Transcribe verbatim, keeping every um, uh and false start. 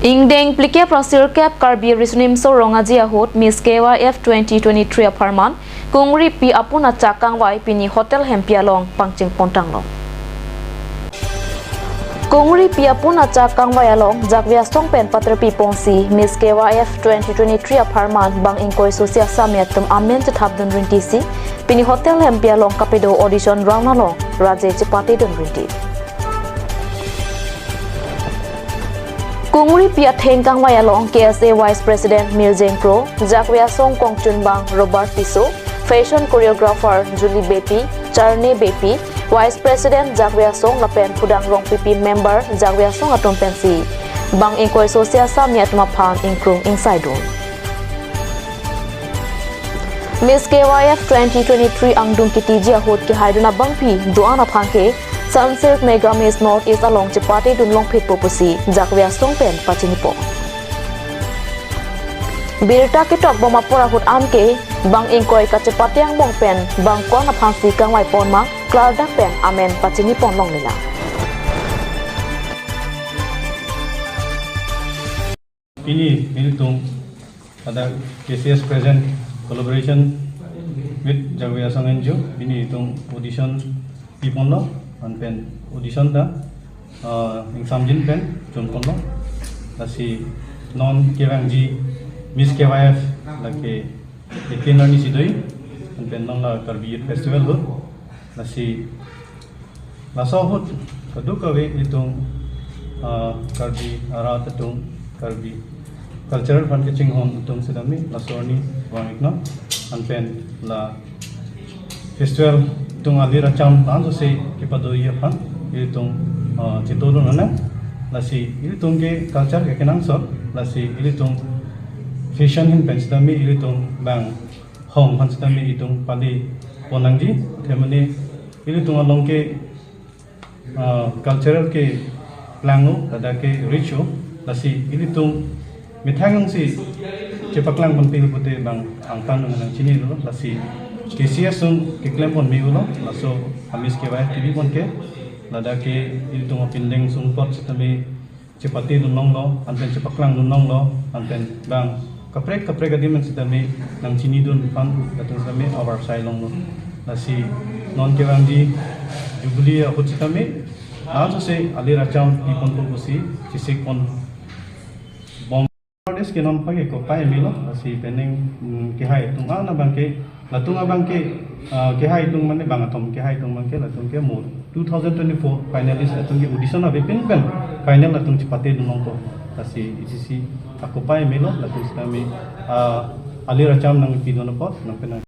Ingdeng phlikep ra sirkep Karbi Riso Nimso Rong Aje ahut Miss K Y F twenty twenty-three apharman Kungripi apun achak kangvai pini Hotel Hempi along pangcheng pontanglo. Kungripi apun achak kangvai along Jakve Asong pen paterpi ponsi Miss K Y F twenty twenty-three apharman bang ingkoi sosi asami atum amen chethapdun rintisi pini Hotel Hempi along kapedo audition round along raje chepatedun rinti. Kungripi atheng kangvai along K S A Vice President Mirjeng Kro, Jakve Asong kongchunbang Robert Tisso, Fashion Choreographer Julie Beypi, Charne Beypi, Vice President Jakve Asong lapen Pudang Rongpipi member Jakve Asong atum pensi bang ingkoi sosi asami atum aphan ingkrung ingsaidun. Miss K Y F twenty twenty-three angdung kitiji ahut kehaidun abangpi do-an aphan ke Sunsilk Mega Miss North East along chepatedun longphitpo pusi Jakve Asong pen pachinipo. Birta ketokbom apor ahut anke bang ingkoi kachepate angbong pen bang ko-an aphansi kangvai ponma klardak pen amen pachini ponlongle lang. Pini ilitum ada K C S present collaboration with Jakve Asong N G O. Pini itum audition piponlo, anpen audition ta, ah, ingsamjin pen chunponlo. Lasi non kevangji Miss K Y F lake eighteen arni si do, anpen non la Karbi Youth Festival ahut. Lasi laso ahut kadokave itum, ah, Karbi arat atum, Karbi cultural aphan kachinghon atum sitame laso arni vang-iknon, anpen la festival itum alir acham langsose kepadoji aphan ilitum, ah, chitodun anang. Lasi ilitum ke culture ke kenangsot, lasi ilitum fashion ahin pen sitame ilitum bang hong aphan sitame itum pali pon nangji, te mane ilitum along ke, ah, cultural ke klanglo, ladak ke rich-o, lasi ilitum methang si chepaklang ponpil pute bang angtan nang chinilo, lasi K C S sung keklem pon me-olo, laso a-Miss K Y F T V pon ke, ladak ke ilitum apindeng sung apot sitame chepatedun longlo, anpen chepaklangdun longlo, anpen bang kaprek kaprek adim sitame nangchinidun aphan latum sitame avarsai longlo. Lasi non kevangji Jubilee ahut sitame langsose alir acham piponpo pusi chesik ponbom. Nowadays ke non pake kopai melo, lasi penang, mm, kehai atum ana abangke, latum abangke, ah, kehai atum mane bang atum kehai atum abangke, latum ke mo two thousand twenty-four finalist latum ke audition avepin pen final latum chepatedun longpo. Lasi isi si akopai melo, latum sitame, ah, alir acham nangpidun apot, nang penang.